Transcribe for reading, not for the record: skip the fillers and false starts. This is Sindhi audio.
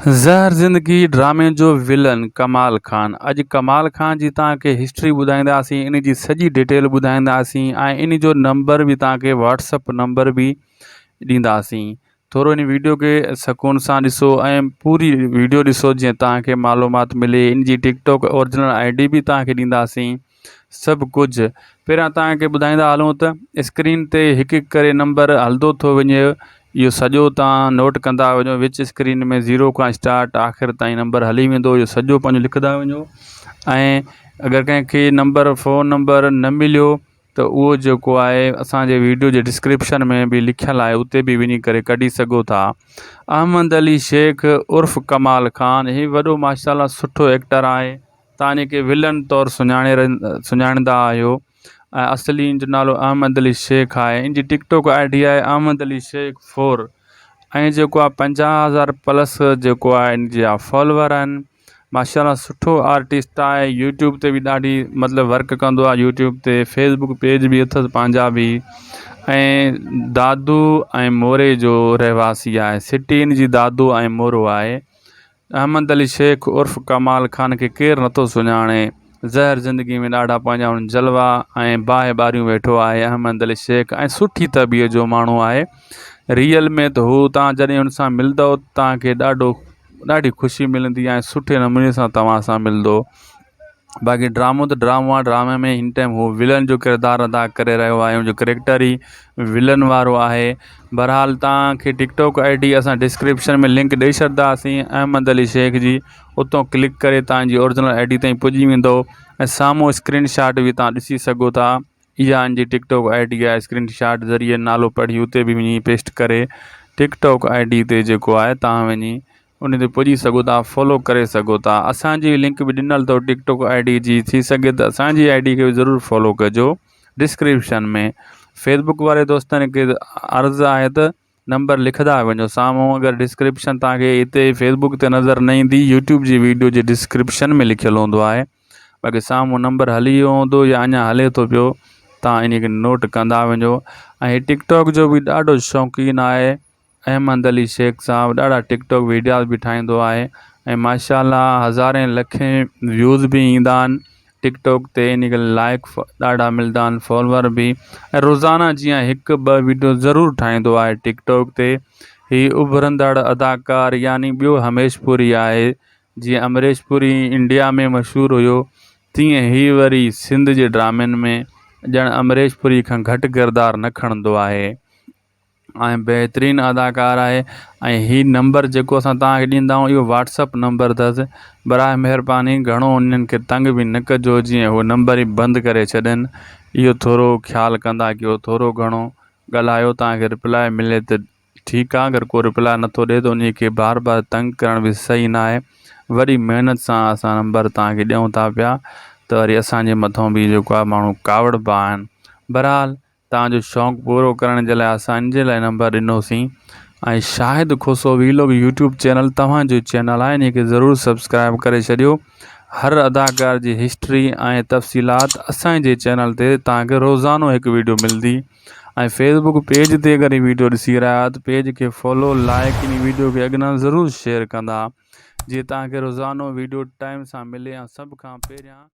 زهر زندگي ڊرامي جو ولن ڪمال خان اڄ ڪمال خان جي توهان کي هسٽري ٻڌائينداسين ان جي سڄي ڊيٽيل ٻڌائينداسين ۽ ان جو نمبر به توهان کي واٽس اپ نمبر به ڏينداسين ٿورو ان ويڊيو کي سڪون سان ڏسو ۽ پوري ويڊيو ڏسو جيئن توهان کي معلومات ملي ان جي ٽڪ ٽاڪ اورجنل I D به توهان کي ڏينداسين سڀ ڪجهه پهريان توهان کي ٻڌائيندا هلون ته اسڪرين تي هڪ هڪ ڪري نمبر هلندو ٿو وڃي اهو سڄو توهان نوٽ ڪندا وڃو وچ اسڪرين ۾ زيرو کان اسٽارٽ آخر تائين نمبر هلي ويندو اهو سڄو پنهنجو لکندا وڃو ۽ اگر ڪنهن کي نمبر فون نمبر نه مليو ته اهو جيڪو آهي اسانجي ويڊيو جي ڊسڪرپشن ۾ به لکيل آهي اتي به وڃي ڪري ڪڍي سگهو ٿا احمد علي شيخ عرف ڪمال خان هي وڏو ماشاء الله سٺو ايڪٽر آهي توهان ان کي ولن طور سڃاڻي سڃاڻيندا آهيو ۽ اصلي ان جو نالو احمد علي شيخ آهي ان جي ٽڪ ٽاڪ I D آهي احمد علي شيخ فور ۽ جيڪو آهي 50 هزار پلس جيڪو آهي ان جا فالوور آهن ماشاء الله سٺو آرٽسٽ آهي يوٽيوب تي به ڏاڍي مطلب ورڪ ڪندو آهي يوٽيوب تي فيسبڪ پيج به اٿس پنهنجا به ۽ دادو ۽ موري جو رهواسي آهي سٽي ان جي دادو ۽ مورو آهي احمد علي شيخ عرف ڪمال خان کي ڪير نٿو سڃاڻي، زهر زندگي ۾ ڏاڍا پنهنجا هن جلوا ۽ باهه ٻاريون ويٺو آهي احمد علي شيخ ۽ سٺي طبيعت جو ماڻهو آهي ريئل ۾ ته هو توهان جڏهن هن سان ملندو توهان کي ڏاڍو ڏاڍي خوشي ملندي ۽ سٺي نموني سان توهان سان ملندو باقي ڊرامو ته ڊرامو آهي ڊرامي ۾ هن ٽائيم هو ولن جو ڪردار ادا ڪري رهيو آهي ان جو ڪريڪٽر ئي ولن وارو آهي بهرحال توهان کي ٽڪ ٽاڪ I D اسان ڊسڪرپشن ۾ لنڪ ڏئي ڇڏنداسين احمد علي شيخ جي اتان ڪلڪ ڪري توهان جي اورجنل I D تائين پڄي ويندو ۽ سامهون اسڪرين شاٽ به توهان ڏسي سگهو ٿا اها ان جي ٽڪ ٽاڪ I D آهي اسڪرين شاٽ ذريعي نالو پڙهي اتي به وڃي پيسٽ ڪري ٽڪ ٽاڪ I D تي جيڪو آهي توهان وڃي ان تي پڄي سگهو ٿا فالو ڪري سگهو ٿا اسان جي لنڪ به ڏنل اٿو ٽڪ ٽاڪ I D جي ٿي سگهي ته اسان جي I D کي به ضرور فالو ڪجو ڊسڪرپشن ۾ فيسبڪ واري دوستن کي عرض آهي ته نمبر لکندا وڃو سامهون اگر ڊسڪرپشن توهان کي هتي فيسبڪ تي نظر نه ايندي يوٽيوب جي ويڊيو جي ڊسڪرپشن ۾ لکيل هوندو آهي باقي سامهون نمبر هلي ويو هوندو يا اڃا هلي ٿو پيو توهان ان کي نوٽ ڪندا وڃو ۽ هي ٽڪ ٽاڪ جو به ڏاڍو شوقين آهي احمد علي شيخ صاحب ڏاڍا ٽڪ ٽاڪ ويڊياز به ٺاهيندو آهي ۽ ماشاء الله هزارين لکين ويوز به ايندا آهن ٽڪ ٽاڪ تي ان کي لائڪ ڏاڍا ملدا آهن فالوور به ۽ روزانه جيئن هڪ ٻه ويڊيو ضرور ٺاهيندو آهي ٽڪ ٽاڪ تي هي اڀرندڙ اداڪار يعني ٻيو هميش پوري آهي جيئن امريش پوري انڊيا ۾ مشهور هيو تيئن هي وري سنڌ جي ڊرامن ۾ ڄڻ امريش پوري کان گهٽ ڪردار نه کڻندو آهي. ۽ بهترين اداڪار آهي ۽ هي نمبر جيڪو اسان توهان کي ڏيندا آهيون اهو واٽس اپ نمبر اٿس براء مهرباني گهڻو انهن کي تنگ به نه ڪجو جيئن هو نمبر ئي بند ڪري ڇڏن اهو ٿورو خيال ڪندا ڪيو ٿورو گهڻو ڳالهايو توهان کي رپلاء ملي ته ٺيڪ آهي اگر ڪو رپلاء نٿو ڏي ته انهي کي بار بار تنگ ڪرڻ به صحيح نه آهي وڏي محنت سان اسان نمبر توهان کي ڏيون ٿا پيا ته وري اسان جي مٿان به جيڪو آهي ماڻهو ڪاوڙبا آهن بهرحال توهان جو شوق پورو ڪرڻ جي لاء اسان ان جي لاء number ڏنوسين ۽ Shahid Khoso vlog YouTube channel توهان جو چينل آهي ان کي ضرور سبسڪرائب ڪري ڇڏيو هر اداڪار جي هسٽري ۽ تفصيلات اسان جي چينل تي توهان کي روزانو هڪ ويڊيو ملندي ۽ فيسبوڪ پيج تي اگر هي ويڊيو ڏسي رهيا آهيو ته پيج کي فالو لائڪ ان ويڊيو کي اڳنا ضرور شيئر ڪندا جيئن توهان کي روزانو ويڊيو ٽائيم سان ملي ۽ سڀ کان پهريان.